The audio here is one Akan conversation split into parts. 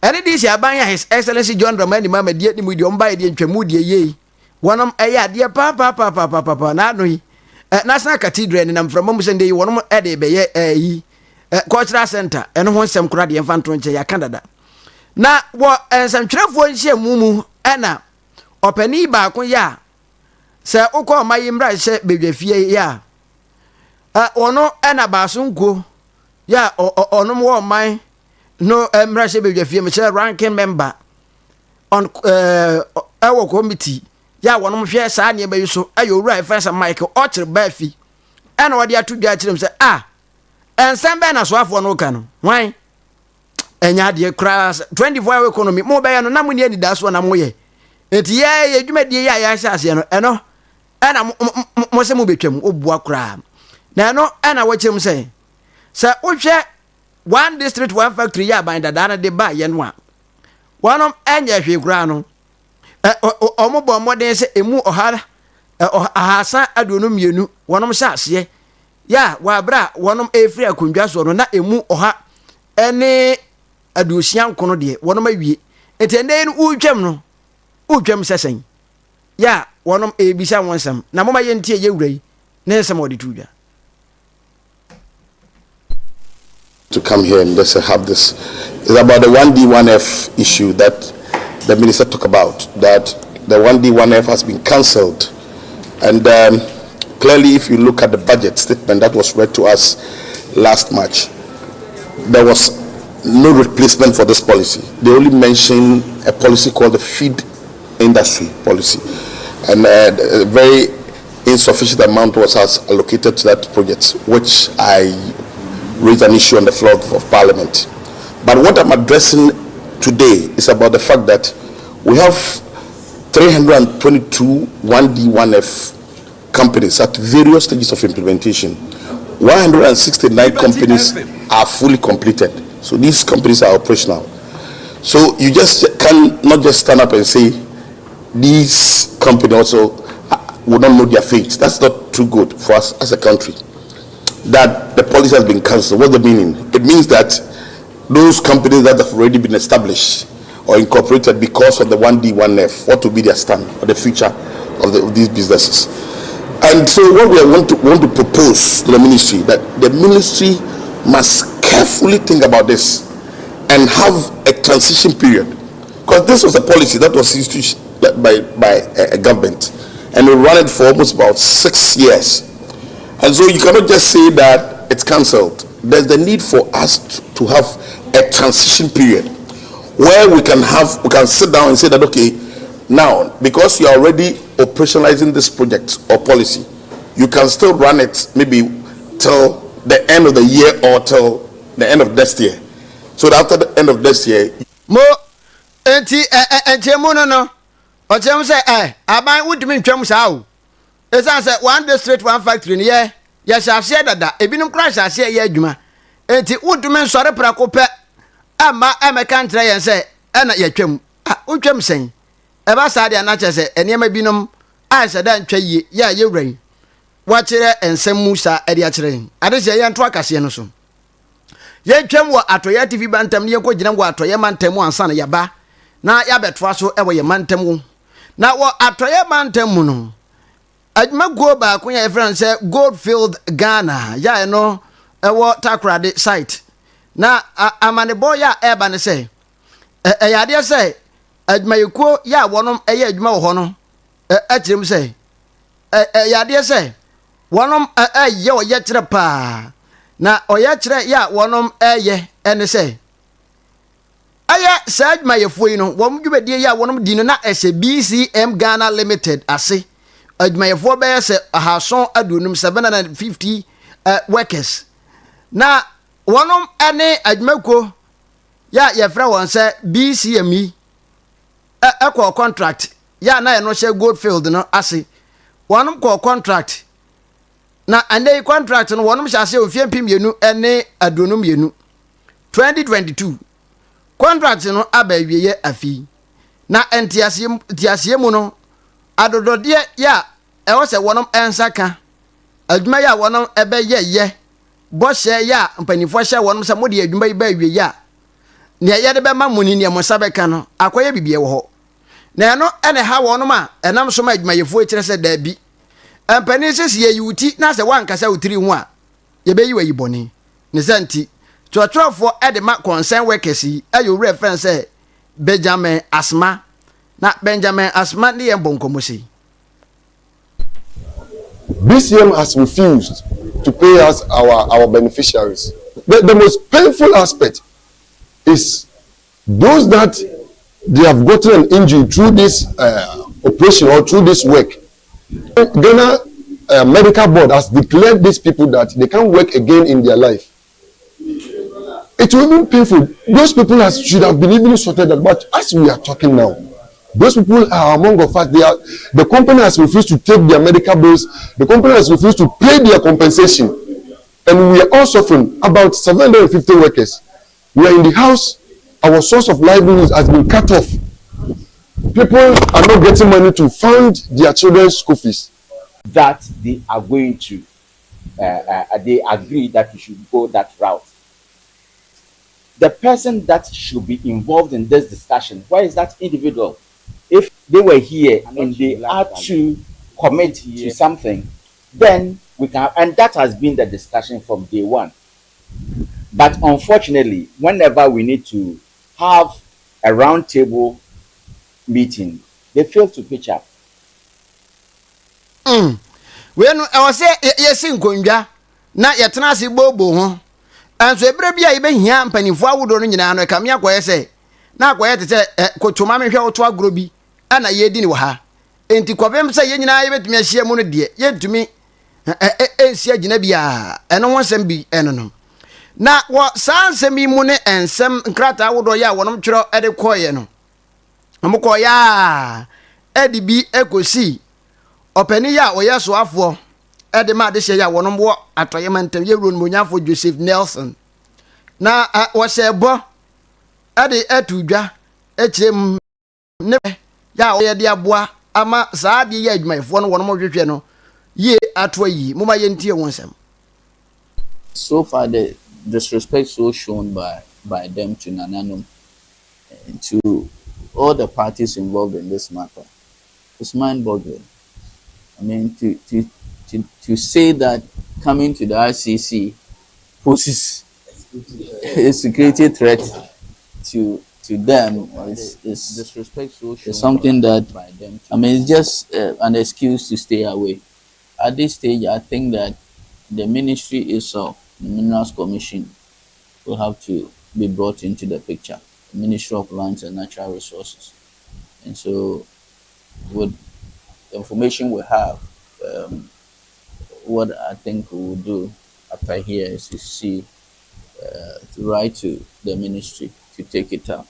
Ɛne DC aban a His Excellency John Dramani Mahama di anim yi deɛ wɔn baeɛ deɛ ntwamu deɛ yei wɔnom ɛyɛ adeɛ paapaapaapaapaapa na ano yi eh, National Cathedral nenam mframa mu sɛ ndɛ yi wɔnom ɛde bɛyɛ ɛyi eh, cultural center ɛno ho nsɛm koraa deɛ mfa nto nkyɛn yɛaka dada na wɔ nsɛmtwerɛfoɔ nhyiamu mu ɛna ɔpanin baako yɛ a sɛ wokɔ ɔma yi mmra hyɛ badwafie yi a ɔno ɛna baaso nkuo yɛ a ɔnom wɔ ɔman no mmarahyɛ badwafie mekyerɛ ranking member on ɛwɔ committee yɛ a wɔnom hwɛ saa nneɛma yi so ɛyɛ owura ɛfɛn sɛ Michael Ɔkyere Baafi ɛna ɔde ato dwa akyerɛ mu sɛ a ɛnsɛm bɛn na soafoɔ no ka no hwan ɛnyɛ adeɛ koraa 24 hour economy mo bɛyɛ no na mo ni anidasoɔ na moyɛ nti yɛ yɛ dwumadie yɛ a yɛahyɛ aseɛ no ɛno ɛna mo sɛ mo bɛtwam wobua koraa na ɛno ɛna wɔkyerɛ mu sɛ sɛ wohwɛ One District One Factory yɛ aban dadaa no de ba yɛ no a, wɔnom ɛnyɛ hwee koraa no, wɔn bɔ mmɔden sɛ emu ɔha 322 wɔnom hyɛ aseɛ yɛ a wɔ abere a wɔnom ɛrefiri akonnwa soɔ no na emu 169 deɛ wɔnom awie. Nti ɛnɛ yi no wotwam no, wotwam sɛ sɛn? Yɛ a wɔnom ɛrebisa wɔn nsɛm na moma yɛntie yɛ wura yi ne nsɛm a ɔde to dwa. To come here and just have this is about the 1D 1F issue that the minister talked about, that the 1D 1F has been cancelled. And um, clearly, if you look at the budget statement that was read to us last March, there was no replacement for this policy. They only mentioned a policy called the feed industry policy. And uh, a very insufficient amount was allocated to that project, which I raised an issue on the floor of Parliament. But what I'm addressing today is about the fact that we have 322 1D, 1F companies at various stages of implementation. 169 companies are fully completed. So these companies are operational. So you just can not just stand up and say these companies also will not know their fate. That's not too good for us as a country. That the policy has been cancelled. What's the meaning? It means that those companies that have already been established or incorporated because of the 1D, 1F, what will be their stand or the future of, the, of these businesses? And so what we want to, want to propose to the ministry, that the ministry must carefully think about this and have a transition period. Because this was a policy that was instituted by, by a, a government. And we ran it for almost about six years. And so you cannot just say that it's cancelled. There's the need for us to, to have a transition period where we can have we can sit down and say that okay now because you are already operationalizing this project or policy you can still run it maybe till the end of the year or till the end of next year so that after the end of next year Mo, enti ɛ ɛ nkyɛnmu no no, ɔkyerɛ mu sɛ ɛ aban wontumi ntwam saa o. Esiane sɛ one district one factory no yɛ yɛhyɛ aseɛ dada, ebinom koraa hyɛ aseɛ yɛ adwuma. Enti wontumi nsɔre prɛko pɛ mma ɛmmɛka nkyerɛ yɛn sɛ ɛna yɛatwam. Ah, wotwam sɛn? Ɛba saa deɛ na kyerɛ sɛ nneɛma binom anhyɛ da ntwa yie yɛ a yɛwura yi wakyerɛ nsɛm mu saa de akyerɛ yɛn. Adehyeɛ yɛnto akaseɛ no so. Yɛntwam wɔ atɔeɛ atifi mantam na yɛnkɔgyina wɔ atɔeɛ mantam mu ansa na yɛaba na yɛabɛtoa so wɔ yɛn mantam mu. Na wɔ atɔeɛ mantam mu no, adwumakuo baako yɛ yɛfrɛ no sɛ Goldfield Ghana yɛ a ɛno ɛwɔ Takoradi site. Na amanebɔ yɛ a ɛreba ne sɛ ɛyɛ adeɛ sɛ adwumayɛkuo yɛ a wɔnom ɛyɛ adwuma wɔ hɔ no ɛkyerɛ mu sɛ ɛyɛ adeɛ sɛ wɔnom ɛyɛ ɔyɛkyerɛ paa na ɔyɛkyerɛ yɛ a wɔnom ɛyɛ ɛne sɛ ɛyɛ saa adwumayɛfoɔ yi no wɔn dwumadie yi a wɔnom di no na ɛhyɛ BCM Ghana Limited ase adwumayɛfoɔ bɛyɛ sɛ 750 750 uh, workers na wɔnom ɛne adwumakuo yɛ a yɛfrɛ wɔn sɛ BCM yi ɛkɔɔ contract yɛ a na ɛno hyɛ goldfield no ase wɔnom kɔɔ contract na ɛnɛ yi contract no wɔnom hyɛ aseɛ mfeɛ 2022 2022 contract no aba awieɛ afi na nteaseɛ nteaseɛ mu no adodɔdeɛ yɛ a ɛwɔ sɛ wɔnom nsa ka adwuma yɛ a wɔnom ɛbɛyɛ yɛ bɔhyɛ yɛ a mpanimfoɔ hyɛ wɔnom sɛ mode adwuma yi ba awieɛ a Nea yɛde bɛma mo ne nea mo nsa bɛka no akɔyɛ biribi wɔ hɔ. Na ɛno na ɛha wɔnom a ɛnam so ma adwumayɛfoɔ yi kyerɛ sɛ daabi. Mpanin se sɛ yɛyi wo ti na sɛ woankasa wo tiri ho a, yɛbɛyi wo ayi bɔne. Ne saa nti, kyerɛkyerɛfoɔ de ma Concern Workers yi yɛ owura a yɛfrɛ no sɛ Benjamin Asma. Na Benjamin Asma ne yɛn bɔ nkɔmmɔ sei. BCM has refused to pay us our, our beneficiaries. The, the most painful aspect is those that they have gotten an injury through this uh, operation or through this work. Ghana uh, Medical Board has declared these people that they can't work again in their life. It will be painful. Those people has, should have been even sorted out. But as we are talking now, those people are among of us. They are, the company has refused to take their medical bills. The company has refused to pay their compensation. And we are all suffering. About 750 workers. We are in the house. Our source of livelihood has been cut off. People are not getting money to fund their children's school fees. That they are going to, uh, uh, they agree that we should go that route. The person that should be involved in this discussion, where is that individual? If they were here and they are to commit to something, then we can, and that has been the discussion from day one. But unfortunately, whenever we need to have a roundtable meeting, they fail to pitch up. Mm. Wei no, ɛwɔ sɛ yɛsi nkonnwa na yɛtena ase booboo ho. Nso ebere bi a yɛbɛhia mpanimfoɔ ahodoɔ no nyinaa no, ɛkame akɔyɛ sɛ na akɔyɛ te sɛ ɛ kotoma mehwɛ woto agorɔ bi ɛna yɛredi no wɔ ha. Enti kɔpem sɛ yɛn nyinaa yɛbɛtumi ahyia mu no deɛ, yɛntumi nsi agyina biara. Ɛno ho nsɛm bi ɛno no. Na wɔ saa nsɛm yi mu ne nsɛm nkrataa ahodoɔ yɛ a wɔnom twerɛ de kɔeɛ no, wɔn kɔeɛ a ɛde bi kɔsii ɔpanin yi a ɔyɛ soafoɔ de ma adehyeɛ yi a wɔnom wɔ atɔeɛ mantam yɛ wuro nomonyafoɔ Joseph Nelson na wɔhyɛ bɔ de ato dwa kyerɛ mu ne yɛ a wɔyɛ de aboa ama saa adeɛ yi a adwumayɛfoɔ no wɔnom hwehwɛ no yie ato ayie. Momma yɛntie ho nsɛm. So far the disrespect so shown by by them to Nananom and to all the parties involved in this matter is mind-boggling. I mean, to, to, to, to say that coming to the RCC poses a security threat to to them is, is, is something that, I mean, it's just uh, an excuse to stay away. At this stage, I think that the ministry itself, the Minerals Commission, will have to be brought into the picture. The Ministry of Lands and Natural Resources. And so, with the information we have, um, what I think we will do after here is to see, uh, to write to the ministry to take it up.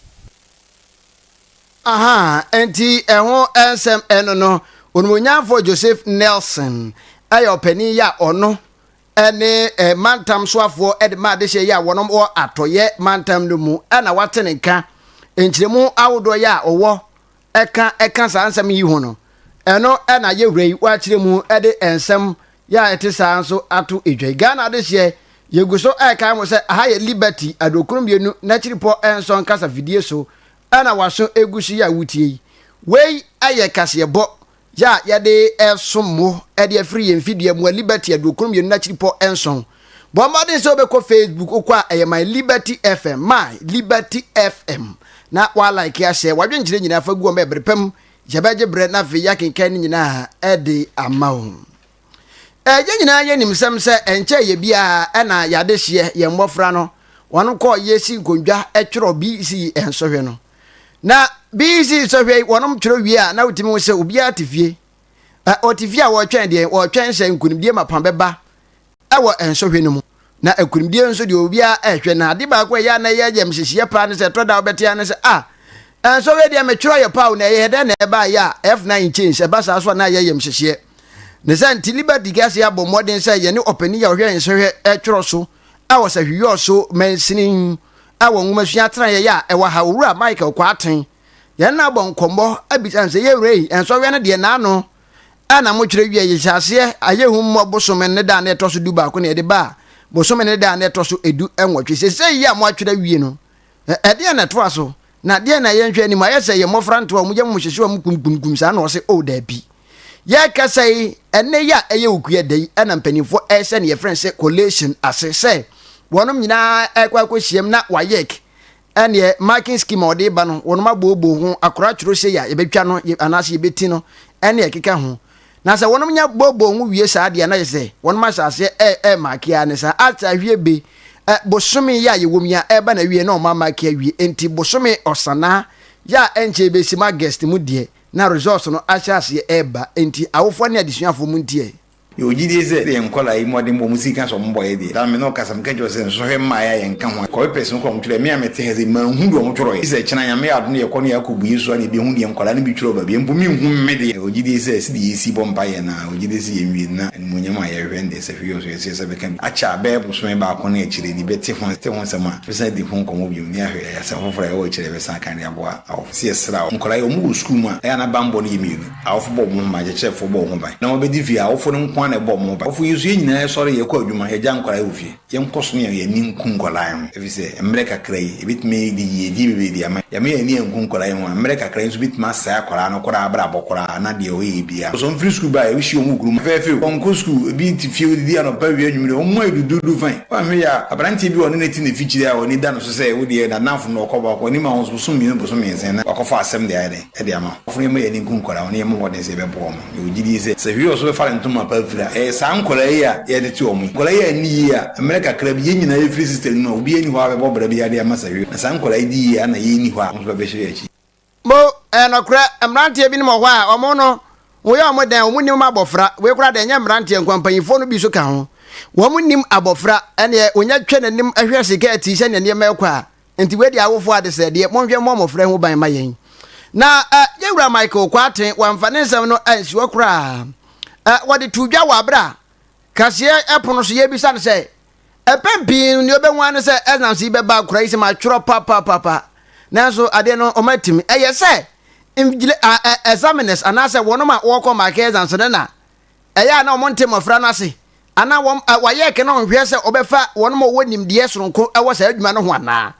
Aha, enti ɛho nsɛm ɛno no, Onimonyamfoɔ Joseph Nelson ɛyɛ ɔpanin yi a ɔno ɛne eh, mantam soafoɔ ɛde ma adehyɛ yi a wɔnom wɔ atɔyɛ mantam no mu ɛna wate ne nka nkyerɛmu ahodoɔ yi a ɔwɔ ɛka ɛka saa nsɛm yi ho no, ɛno ɛna yɛwura yi wakyerɛ mu ɛde nsɛm yɛ a ɛte saa nso ato edwa yi. Ghana adehyeɛ yɛgu so ɛrekae mo sɛ aha yɛ Liberty aduokron mmienu n'akyiripɔ nson kasa fidie so ɛna waso egu so yi a wotie yi. Wei ɛyɛ kaseɛbɔ yɛ a yɛde ɛsom mo ɛde afiri yɛn fidie mu a Liberty 92 n'akyiripɔ nson. Bɔ mmɔden sɛ wobɛkɔ Facebook wokɔ a ɛyɛ My Liberty FM, My Liberty FM na wa like ahyɛ wadwenkyerɛ nyinaa fa gu wɔn bɛbere pam yɛbɛgye berɛ na afei yɛakenkan ne nyinaa ɛde ama wo. Yɛn nyinaa yɛnim sɛm sɛ ɛnkyɛ yɛ biara ɛna yɛadehyeɛ yɛn mmɔfra no wɔn kɔ yɛsi nkondwa twerɛ BEC nsɔhwɛ no. Na BEC nsɔhwɛ yi wɔnom twerɛ wie a na wotumi hu sɛ obiara te fie. Ɔte fie a wɔretwɛn deɛ wɔretwɛn sɛ nkonimdie mapa bɛba wɔ nsɔhwɛ no mu. Na nkonimdie nso deɛ obiara ɛhwɛ na ade baako a ɛyɛ a na ɛyɛ yɛm hyehyeɛ paa ne sɛ ɛtɔ da wobɛte a ne sɛ ah nsɔhwɛ deɛ metwerɛ yɛ paa o na ɛyɛ dɛn na ɛbaeɛ a F9 change ɛba saa so a na ɛyɛ yɛm hyehyeɛ. Ne saa nti, Liberty Kɛse abɔ mmɔden sɛ yɛne ɔpanin a ɔhwɛ nsɔhwɛ twerɛ so wɔ Sahwi-Yɔɔso mansini wɔ nwomasua atenaeɛ a ɛwɔ ha, Owura Michael Kwarteng. Yɛne no abɔ nkɔmmɔ abisa no sɛ, Yɛwura yi, nsɔhwɛ no deɛ n'ano na motwerɛ wie, yɛhyɛ aseɛ Ayɛhummɔ bosome ne da a na ɛtɔ so dubaako na yɛde baa bosome ne da a na ɛtɔ so edu nwɔtwe. Seesei yi a moatwerɛ awie no, Ɛdeɛn na ɛtoa so? Na deɛn na yɛnhwɛ anim? Ayɛ sɛ yɛn mmɔfra ntoa, wɔn yam hyehye wɔn kumkumkum saa na wɔse, Oh, daabi. Yɛrekasa yi, ɛnnɛ yi a ɛyɛ Okua da yi na mpanimfoɔ ɛrehyɛ nea yɛfrɛ no sɛ collation ase sɛ wɔnom nyinaa ɛrekɔ akɔhyiam na WAEC ɛneɛ marking scheme a wɔde ba no wɔnom abooboo ho akora twerɛ sei a yɛbɛtwa no anaasɛ yɛbɛti no ɛne ɛkeka ho. Na sɛ wɔnom nya booboo ho wie saa deɛ na yɛ sɛ wɔnom ahyɛ aseɛ ɛ ɛremaake ara ne saa. Ate ahwie be ɛ bosome yi a yɛwɔ mu yi a ɛreba n'awie na wɔn amaake awie enti bosome Ɔsanaa yɛ a ɛnkyɛ yɛbɛsi mu August mu deɛ na results no ahyɛ aseɛ ɛreba enti awofoɔ ne adesuafoɔ montie ɛ. Yɛwɔ gyidie sɛ yɛn nkwadaa yi mmɔdenbɔ a wɔn sii ka sɛ wɔn bɔeɛ deɛ, daa me ne wo kasa meka kyerɛ wo sɛ nsɔhwɛ mmaeɛ a yɛnka ho a, kɔwe pɛs no koraa wɔn twerɛɛ, me a mete ha sei manhu deɛ wɔn twerɛeɛ, gye sɛ kyena Nyame yɛ adom na yɛkɔ na yɛakɔ bue so a na yɛbɛhu deɛ nkwadaa no bi twerɛ wɔ baabi, mpo menhu me deɛ. Yɛwɔ gyidie sɛ sɛdeɛ yɛsi bɔ mpaeɛ no ara, yɛwɔ gyidie sɛ yɛnwie no na animuonyam a yɛhwehwɛ no deɛ sɛ hwee wɔ so yɛsɛ yɛsa bɛka bi. Akyɛ a bɛyɛ bosome baako ne akyire ni bɛte ho te ho nsɛm a, yɛbɛsan adi ho nkɔmmɔ bio na yɛahwɛ asɛm foforɔ a ɛwɔ akyire a yɛbɛsan aka de aboa awofo. Sɛ yɛsrɛ a, nkwadaa yi wɔn wɔ sukuu mu a, ɛyɛ a na banbɔ no yɛ mmienu. Awofo bɔ wɔn ho ban, akyerɛkyerɛfoɔ bɔ wɔn ho ban. Na wɔbɛdi fie a, awofo no nko ara na ɛbɔ wɔn ho ban. Awofo yi nso, yɛn nyinaa yɛsɔre, yɛkɔ adwuma, yɛgya nkwadaa yi wɔ fie. Yɛnkɔ so na yɛn ani nku nkwadaa yi ho, ɛfiri sɛ mmerɛ kakra yi, ɛbɛtumi de yiedie bebree de ama yɛn. Yɛamma yɛn ani anku nkwadaa yi ho a, mmerɛ kakra yi nso bɛtumi asɛe akwadaa no koraa abrabɔ koraa na deɛ ɔyɛeɛ biara. Sɛ wɔfiri sukuu ba a, wohyia wɔn wɔ kurom fɛfɛɛfɛ o, wɔnkɔ sukuu, ebi te fie, wɔdidi anɔpa, awia, anwummere, wɔn mu ayɛ duduudu fann. Woanhwɛ yie a, aberanteɛ bi a ɔne no te n'afikyire a w'ani da no so sɛ wo deɛ n'adamfo no ɔkɔ ba ɔkɔ, anim a wo nso bosom mmienu, bosom mmiɛnsa na wakɔfa asɛm de ayɛ dɛn? de ama wo. Afei yɛmma yɛn ani nku nkwadaa ho na yɛmmɔ mmɔden sɛ yɛbɛboa wɔn. Mewɔ gyidie sɛ, sɛ hwee wɔ so bɛfa ne ntoma pa afiri a, ɛyɛ saa nkwadaa yi a yɛretete wɔn yi. Nkwadaa yi anni yie a, mmerɛ kakra bi, yɛn nyinaa yɛfiri system no mu a, obiara nni hɔ a bɛbɔ bra biara de ama sɛ hwee. Na saa nkwadaa yi di yie a na yɛn nni hɔ a, wɔn nso bɛbɛhyɛ yɛn akyi. Mo, ɛyɛ nɔkorɛ, mmeranteɛ binom wɔ hɔ a, wɔn no, wɔyɛ wɔn dɛn, wɔn nnim abɔfra, wei koraa deɛ ɛnyɛ mmeranteɛ nko ara, mpanyinfoɔ no bi nso ka ho, wɔn nnim abɔfra, ɛneɛ wɔnya twa n'anim hwɛ sikɛɛti sɛdeɛ nneɛma ɛkɔ a, Nti wei deɛ awofoɔ adesrɛdeɛ, monhwɛ mmɔ mmɔfra yi ho ban ma yɛn. Na eh, yɛwura Michael Kwarteng wamfa ne nsɛm no ansi hɔ koraa. Eh, wɔde too dwa wɔ abere a kaseɛ ɛpono so yɛbisa no sɛ, mpɛn pii no nea ɔbɛhu ara ne sɛ exams yi bɛba akora yi sɛ matwerɛ papapapa. Nanso adeɛ no ɔma atumi. Ɛyɛ sɛ invigile, ah, eh, examiners anaasɛ wɔnom a wɔkɔ mark exams no na ɛyɛ a na wɔnte mmɔfra no ase anaa wɔn ɛ wɔayɛ kɛ na wɔnhwɛ sɛ wɔbɛfa wɔn ma wɔwɔ nimdeɛ soronko wɔ saa adwuma no ho anaa.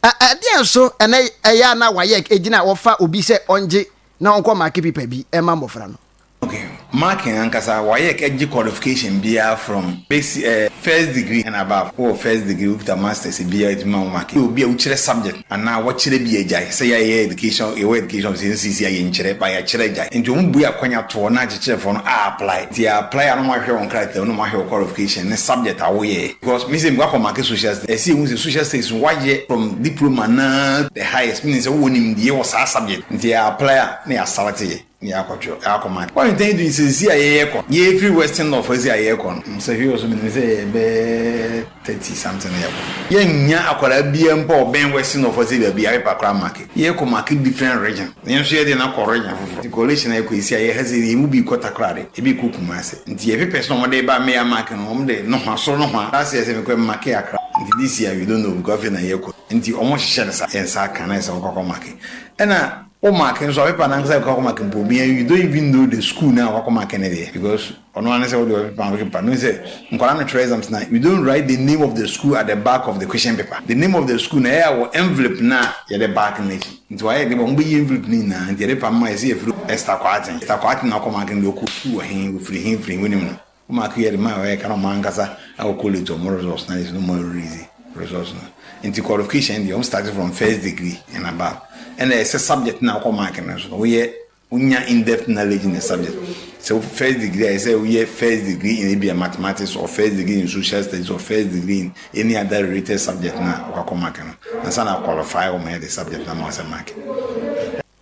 Ɛ ɛdeɛn so ɛnɛ ɛyɛ a na wɔayɛ gyina a wɔfa obi sɛ ɔngye na ɔnkɔ maake pipa bi ɛma mmɔfra no. Ok, marking ankasa WAEC gye qualification biara from basic eh, first degree and above. Wowɔ first degree, wokuta masters biara yɛtumi ma wo marking. Woyɛ obi a wokyerɛ subject anaa wɔkyerɛ bi agyae sɛ yɛayɛ education, yɛwɔ education office NCC a yɛnkyerɛ but yɛakyerɛ agyae. Nti wɔn bue akwanya to hɔ na akyerɛkyerɛfoɔ no a apply. Nti yɛ apply a na wɔn ahwɛ wo nkrataa mu na wɔn ahwɛ wo qualification ne subject a woyɛɛ. Because me sɛ mekɔ akɔ marke social studies, ɛsɛ yɛhu sɛ social studies no woayɛ from diploma naa the highest meaning sɛ wowɔ nimdeɛ wɔ saa subject. Nti yɛ apply a na yɛ aselect yɛ na yɛ akɔtwerɛ, yɛ akɔ marke. Wɔn ntɛn dun sɛsi a yɛyɛ kɔ, yɛfiri western north asi a yɛkɔ no, sɛ hwee wɔ so menim sɛ yɛ bɛyɛ 30 something na yɛkɔ. Yɛnnya akwadaa biara mpo a ɔbɛn western north asi baabi a paper koraa marke. Yɛkɔ marke different region. Na yɛn nso yɛde no akɔ region foforɔ. Nti collation a yɛkɔ yi si a yɛha sei no yɛn mu bi kɔ Takoradi, ebi kɔ Kumasi. Nti yɛ papers no a wɔde ba meyɛ marke no wɔn de nohoa soro nohoa. Last year sɛ mekɔ marke Accra. Nti this year we don't know because afei na yɛkɔ. Nti wɔn hyehyɛ no saa. Yɛn nsa aka na ayɛ sɛ wɔkɔ akɔ marke. Ɛna wo marke nso a paper no ankasa a wokɔ akɔ marke mpo obiara you don't even know the school no a wakɔ marke no deɛ because Ɔno ara ne sɛ wode ɔpepa ɔpepa no sɛ nkwadaa no twerɛ exams na you don't write the name of the school at the back of the question paper. The name of the school na ɛyɛ a wɔ envelope no a yɛde back no akyi. Nti wayɛ de wɔn bɛyi envelope no nyinaa nti yɛde paper ma yɛsɛ yɛfiri Esther Kwarteng. Esther Kwarteng na ɔkɔ mark no deɛ ɔkɔ school wɔ he, ɔfiri he firi he wonim no. Wo mark yɛ de ma ɔyɛ ka na ɔmo ankasa akɔ collate ɔmo results na yɛsɛ na ɔmo release results no. Nti qualification deɛ ɔmo start from first degree and above. Ɛna ɛsɛ subject na ɔkɔ mark no nso no woyɛ Wonya in-depth knowledge in a subject. Sɛ wo first degree a, ɛsɛ sɛ woyɛ first degree in ebia mathematics or first degree in social studies or first degree in any other related subject na wokɔ akɔ mark no. Ansa na qualify wɔn yɛ de subject na ma wo sɛ mark.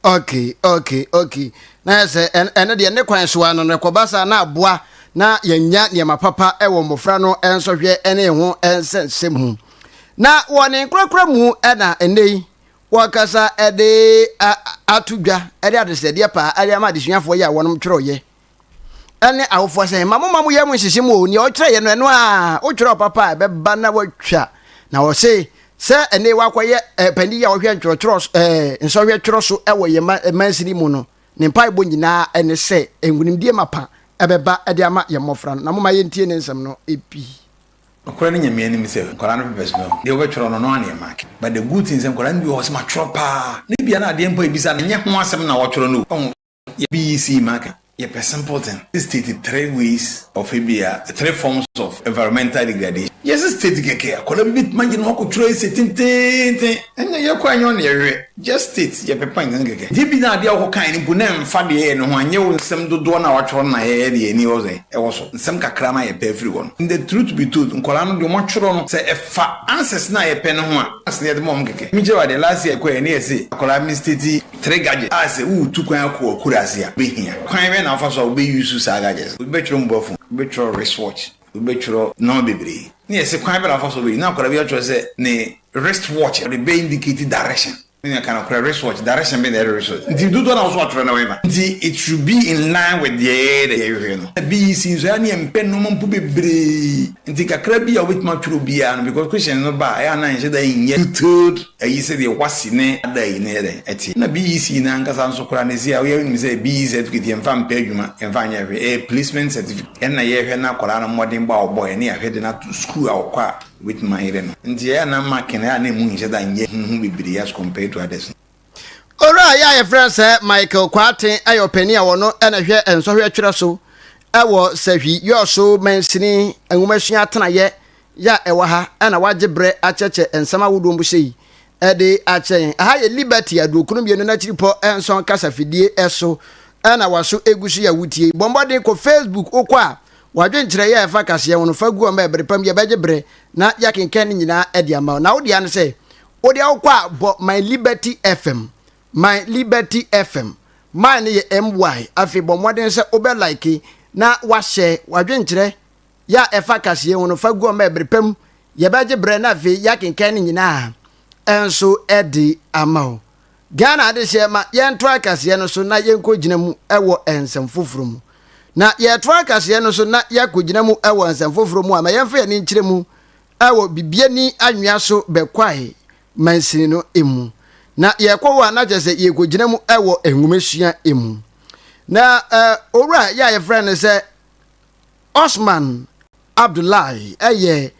Okay, okay, okay. Na yɛ sɛ ɛno deɛ ne kwan so ano no ɛkɔba saa na aboa na yɛnya nneɛma papa wɔ mmɔfra no nsɔhwɛ ne ho nsɛnsɛm mu. Na wɔ ne nkorakora mu na ɛnnɛ yi Wɔkasa de ato dwa de adesrɛdeɛ paa de ama adesuafoɔ yi a wɔnom twerɛeɛ ne awofoɔ sɛ ma moma mo yam nhyehye mu o, nea ɔtwerɛeɛ no ɛno a wotwerɛ ɔpapa a ɛbɛba na watwa. Na ɔse sɛ ɛne wakɔyɛ eh, panin yi a ɔhwɛ ntwerɛtwerɛ eh, nsɔhwɛ twerɛ so wɔ yɛn mansini mu no, ne mpaebɔ nyinaa ne sɛ nkunimdie mapa ɛbɛba de ama yɛn mmɔfra no. Na moma yɛntie ne nsɛm no bi. Nokorɛ no Nyame anim sɛ nkwadaa no papers no deɛ wobɛtwerɛ no ɔno ara na yɛ mark but the good thing sɛ nkwadaa no bi wɔ hɔ sɛ matwerɛ paa na ebia na adeɛ mpo a yɛbisa no nyɛ ho asɛm na wɔtwerɛ no o wahu yɛ BEC mark yɛpɛ simple thing state three ways of ebia three forms of environmental degradation yɛse state kɛkɛ akwadaa bi bɛtumi agye ne ho akɔtwerɛ essay tenteenten ɛnyɛ yɛkɔ a ɛnyɛ ɔno na yɛhwehwɛ Just state yɛpɛ point no kɛkɛ. Gye bi na adeɛ a wokɔ kae no mpo na ɛmfa deɛ ɛyɛ no ho anyɛ wo nsɛm dodoɔ no a watwerɛ no na yɛyɛ deɛ ani wɔ sɛn ɛwɔ so nsɛm kakra no a yɛpɛ afiri hɔ no. And the truth be told nkwadaa no deɛ wɔatwerɛ no sɛ ɛfa answers no a yɛpɛ no ho a answers no yɛde ma wɔn kɛkɛ. Mekyerɛ wo adeɛ last year yɛkɔeɛ na yɛse akwadaa mi state three gadgets a sɛ woretu kwan akɔ akuraase a wobɛhia. Kwan bɛn na wofa so a wobɛ use saa gadgets no? Obi bɛtwerɛ mobile phone, obi bɛtwerɛ wrist watch, obi bɛtwerɛ nnoɔma bebree. Na yɛse kwan bɛn na wofa so a wobɛ use na akwadaa bi atwerɛ sɛ ne Wrist watch ɔde bɛ indicate direction ne nea ka nokorɛ wrist watch direction bɛn na ɛyɛ wrist watch nti dodoɔ na woso atwerɛ na wɛma nti it should be in line with deɛ yɛyɛ dɛ yɛhwehwɛ no BEC nso ɛyɛ ne yɛmpɛ nnoɔma mpo bebree nti kakra bi a wobɛtumi atwerɛ biara no because question no ba a ɛyɛ a na nhyɛ da nyɛ detailed ayi sɛdeɛ wasi ne ada yi no yɛ dɛn ɛte na BEC no ankasa nso koraa no ɛsi a woyɛ wonim sɛ BEC certificate yɛmfa mpɛ adwuma yɛmfa nyɛ hwee ɛyɛ placement certificate ɛna yɛhwɛ na akwadaa no mmɔdenbɔ a ɔbɔeɛ ne yɛahwɛ de no ato school a ɔkɔ a Wobɛtumi ayere no. Nti ɛyɛ a na mark no ɛyɛ a na ɛmu nhyɛ da nyɛ huhu bebree as compared to others no. Owura yi a yɛfrɛ no sɛ Michael Kwarteng yɛ ɔpanin a ɔno na ɛhwɛ nsɔhwɛ twerɛ so wɔ Sahwi Yɔɔso mansini nwomasua atenaeɛ yɛ a ɛwɔ ha na wagye berɛ akyerɛkyerɛ nsɛm ahodoɔ mu sei de akyerɛ yɛn. Aha yɛ Liberty 92 n'akyiripɔ nson kasafidie so na waso egu so yɛ wotie. Bɔ mmɔden kɔ Facebook wokɔ a W'adwenkyerɛ yɛ a ɛfa kaseɛ ho no, fa gu hɔ ma ɛbere pa mu yɛbɛgye bere na yɛakenkan ne nyinaa de ama wo. Na wo dea ne sɛ, wo deɛ wokɔ a bɔ My Liberty FM, My Liberty FM, My no yɛ MY, afei bɔ mmɔden sɛ wobɛ like na wahyɛ w'adwenkyerɛ yɛ a ɛfa kaseɛ ho no, fa gu hɔ ma ɛbere pa mu yɛbɛgye berɛ na afei yɛakenkan ne nyinaa nso de ama wo. Ghana adehyeɛ ma yɛntoa kaseɛ no so na yɛnkɔgyina mu wɔ nsɛm foforɔ mu. Na yɛretoa kaseɛ no so na yɛakɔgyina mu wɔ nsɛm foforɔ mu a, ma yɛmfa yɛn ani nkyerɛ mu wɔ Bibiani anwea so Bɛkwae mansini no mu. Na yɛrekɔ hɔ a na kyerɛ sɛ yɛrekɔgyina mu wɔ nwomasua mu. Na owura yɛ a yɛfrɛ no sɛ Osman Abdullahi yɛ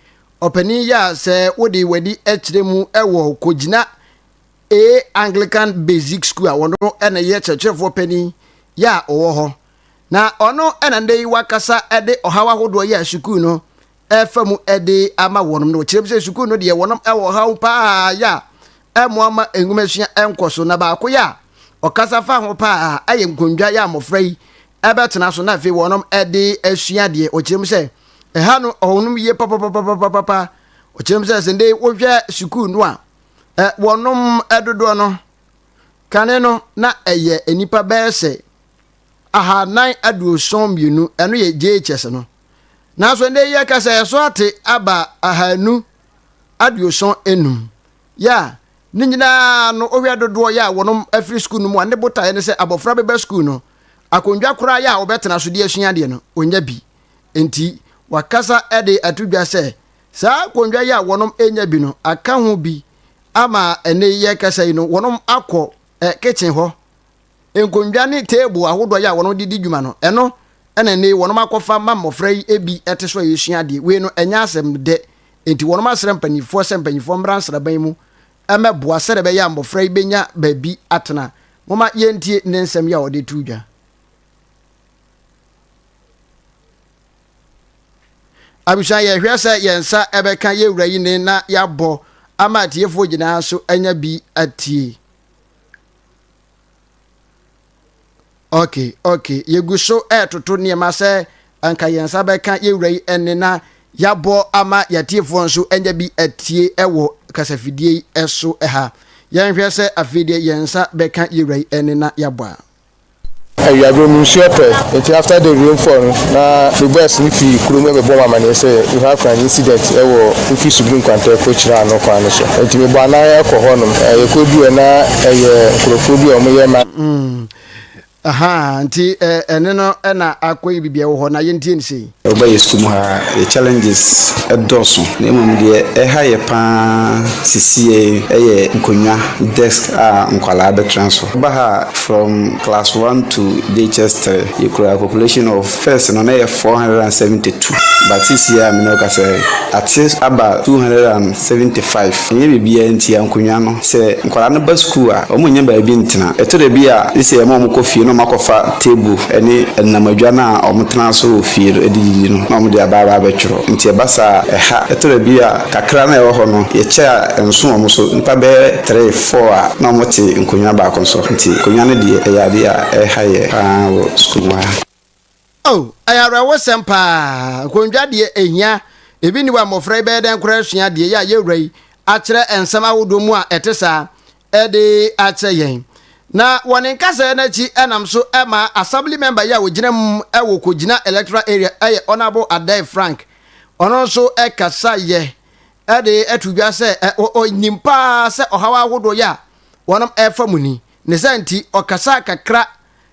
ɔpanin yɛ a sɛ wode w'ani kyerɛ mu wɔ kɔgyina A Anglican Basic School a ɔno na ɛyɛ kyerɛkyerɛfoɔ panin yɛ a ɔwɔ hɔ. Na ɔno na nnɛ yi wakasa de ɔhaw ahodoɔ yɛ a sukuu no ɛfa mu de ama wɔnom. Na ɔkyerɛ mu sɛ sukuu no deɛ wɔnom ɛwɔ ɔhaw paa yɛ a ɛmmoa ma nwomasua ɛnkɔ so. Na baako yɛ a ɔkasa fa ho paa ɛyɛ nkondwa yɛ a mmɔfra yi ɛbɛtena so na afei wɔnom ɛde asua adeɛ. Ɔkyerɛ mu sɛ ɛha no ɔnom yie papapapapapa. Ɔkyerɛ mu sɛ sɛ nnɛ yi wohwɛ sukuu no a Wɔnom dodoɔ no, kane no na ɛyɛ nnipa bɛyɛ sɛ 472, ɛno yɛ JHS no. Nanso ɛnɛ yi yɛka sɛ ɛso ate aba 275. Yɛ a, ne nyinaa no wohwɛ dodoɔ yɛ a wɔnom afiri sukuu no mu a, ne botaeɛ ne sɛ abɔfra bɛba sukuu no, akonnwa koraa yɛ a wɔbɛtena so de asua adeɛ no, ɔnya bi. Enti wakasa de ato dwa sɛ Saa akonnwa yi a wɔnom nya bi no aka ho bi ama ɛnɛ yi yɛkasa yi no wɔnom akɔ eh, kitchen hɔ. Nkonnwa ne table ahodoɔ yi a wɔnom de di dwuma no ɛno ɛna ɛnɛ yi wɔnom akɔfa ma mmɔfra yi ebi ɛte so a yɛsua adeɛ. Wei no ɛnyɛ asɛm dɛ. Enti wɔnom asrɛ mpanimfoɔ sɛ mpanimfoɔ mmra nsraban mu ɛmɛboa sɛdeɛ ɛbɛyɛ a mmɔfra yi bɛnya baabi atena. Momma yɛntie ne nsɛm yi a ɔde to dwa. Abusua yɛhwɛ sɛ yɛn nsa ɛbɛka yɛn wura yi ne na yɛabɔ ama atiefoɔ nyinaa nso anya bi atie. Ok, ok, yɛgu so ɛretoto nneɛma sɛ anka yɛn nsa bɛka yɛn wura yi ɛne na yɛabɔ ama yɛatiefoɔ nso anya bi atie ɛwɔ kasafidie yi ɛso ɛha. Yɛnhwɛ sɛ afei deɛ yɛn nsa bɛka yɛn wura yi ɛne na yɛabɔ a. Awiaberɛ mu nsuo tɔe nti after the rainfall no na me boys no firi kurom bɛbɔɔ me amaneɛ sɛ we have an incident wɔ wofiri Subiri Nkwanta kɔ Kyira ano kwan no so nti mebɔɔ anan kɔ hɔ nom. Yɛkɔduruiɛ na ɛyɛ nkorɔfoɔ bi a wɔyɛ ma. Ahaa nti ɛne no na akɔ yi biribiara wɔ hɔ na yɛntie no sei. Woba yɛ sukuu mu ha a, yɛ challenges dɔɔso na mmom deɛ ɛha yɛ pa ara sesiei yɛ nkonnwa, desk a nkwadaa bɛtena so. Woba ha a, from class one to JHS three, yɛkura population of, first no na ɛyɛ 472 but sesiei a me ne wo kasa yi, ate aba 275. Ɛnyɛ biribiara ntia, nkonnwa no, sɛ nkwadaa no ba sukuu a, wɔnnya baabi ntena. Ɛtɔ da bi a, gye sɛ yɛma wɔkɔ fie na wɔakɔfa table ne nnam-adwa no a wɔtena so wɔ fie no de didi no na wɔde aba aba abɛtwerɛ. Nti ɛba saa a, ɛha. Ɛtɔ da bi a, kakra no a ɛwɔ hɔ no, yɛkyɛ a ɛnso wɔn so. Nnipa bɛyɛ three, four a, na wɔte nkonnwa baako so. Nti nkonnwa no deɛ, ɛyɛ adeɛ a ɛha yɛn pa ara wɔ sukuu mu ha. Oh, ɛyɛ awerɛhosɛm paa. Nkondwa deɛ ɛhia. Ebi nni hɔ a mmɔfra yi bɛyɛ dɛn koraa asua adeɛ yi a yɛn wura yi akyerɛ nsɛm ahodoɔ mu a ɛte saa de akyerɛ yɛn. Na wɔ ne nkasɛɛ no akyi ɛnam so ma Assembly member yi a ɔgyina mu wɔ Kogyina Electoral Area ɛyɛ Honourable Adai Frank, ɔno nso kasaeɛ de to dwa sɛ ɔnim paa sɛ ɔhaw ahodoɔ yi a wɔnom ɛrefa mu ni. Ne saa nti ɔkasaa kakra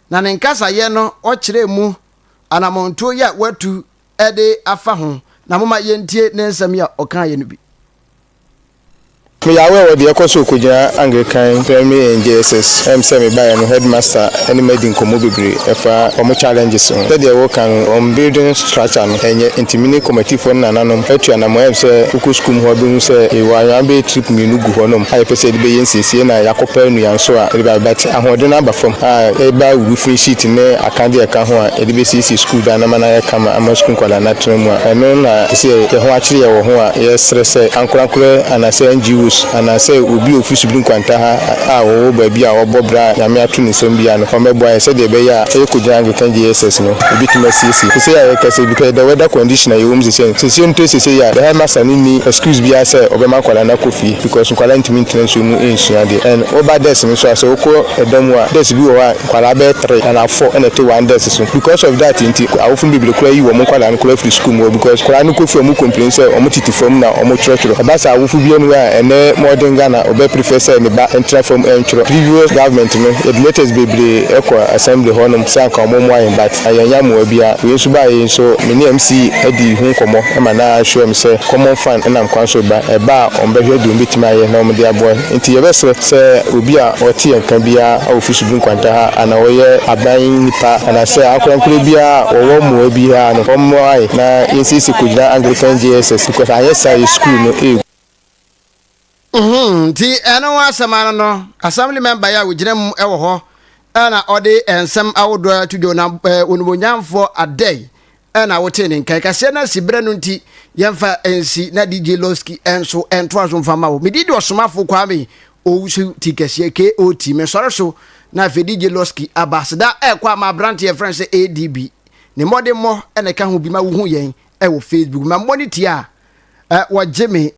na ne nkasayɛ no ɔkyerɛɛ mu anamɔntuo yi a watu de afa ho, na momma yɛntie ne nsɛm yi a ɔkaeɛ no bi. Meyɛ aware wɔ deɛ ɛkɔ so Okogyina Anglican Primary and JSS. Ɛm sɛ mebaeɛ no headmaster ne me adi nkɔmmɔ bebree ɛfa wɔn challenges ho. Sɛdeɛ woka no wɔn building structure no ɛnyɛ nti me ne committeefoɔ ne nananom atu anamɔn. Ɛm sɛ wokɔ sukuu mu hɔ a wobɛhu sɛ yɛwɔ anwea bɛyɛ trip mmienu gu hɔnom a yɛpɛ sɛ yɛde bɛyɛ nsiesie na yɛakɔpɛ nnua nso a yɛde bɛba but ahoɔden no aba fam a ɛba roofing sheet ne akadeɛ a ɛka ho a yɛde bɛsiesie sukuu dan no ama no ayɛ kama ama sukuu nkwadaa no atena mu a ɛno na ɛsɛ sɛ yɛn ho akyere yɛn wɔ ho a yɛsrɛ sɛ ankorankorɛ anaasɛ NGOs anaasɛ obi a ɔfiri Subiri Nkwanta ha a ɔwɔ baabi a ɔbɔ bra a Nyame ato ne nsam biara no ɔmmɛboa yɛn sɛdeɛ ɛbɛyɛ a yɛkɔgyina Anglican JSS no yɛbɛtumi asiesie sesei a yɛkasa yi because the weather condition a yɛwɔ mu sesei no sesei mpo sesei a the headmaster no nni excuse biara sɛ ɔbɛma nkwadaa no akɔ fie because nkwadaa ntumi ntena nsuo mu nsua adeɛ and woba desk no nso a sɛ wokɔ ɛda mu a desk bi wɔ hɔ a nkwadaa bɛyɛ three anaa four na ɛte one desk so because of that nti awofo no bebree koraa yi wɔn nkwadaa no koraa firi sukuu mu hɔ because nkwadaa no kɔ fie a wɔn complain sɛ wɔn tete fam na wɔn twerɛtwerɛ ɛba saa awofo biara nni hɔ a ɛnɛ modern Ghana ɔbɛ prefer sɛ ne ba ntena fam ntwerɛ previous government no yɛde letters bebree kɔ assembly hɔ nom sɛ anka wɔn mmoa yɛn but yɛannya mmoa biara wei nso baeɛ yi nso me ne MC adi ho nkɔmmɔ ma na assure me sɛ common fund nam kwan so reba ɛba a wɔn bɛhwɛ deɛ wɔn bɛtumi ayɛ na wɔn de aboa nti yɛbɛsrɛ Sɛ obi a ɔte yɛn nka biara a ofi Subiri Nkwanta ha anaa ɔyɛ aban nipa anaasɛ ankorankorɛ biara a ɔwɔ mmoa biara no, ɔmmoa yɛn na yɛnsiesie Kogyina Anglican JSS because anyɛ saa a yɛn sukuu no regu. Mm-hmm. Nti ɛno ho asɛm ano no, assembly member yi a ogyina mu wɔ hɔ na ɔde nsɛm ahodoɔ ato dwa na onimonyamfoɔ Adei na wotee ne nka. Kaseɛ no asi berɛ no nti yɛmfa nsi na DJ Losky nso ntoa so mfa ma wo. Medi de ɔsomafo Kwame Owusu ti kɛseɛ KOT mesɔre so na afei DJ Losky aba. Seda ɛkɔ ama aberante yɛfrɛ no sɛ ADB. Ne mmɔdemmɔ na ɛka ho bi ma wohu yɛn ɛwɔ Facebook. Ma mmɔ ne ti a wɔgye me.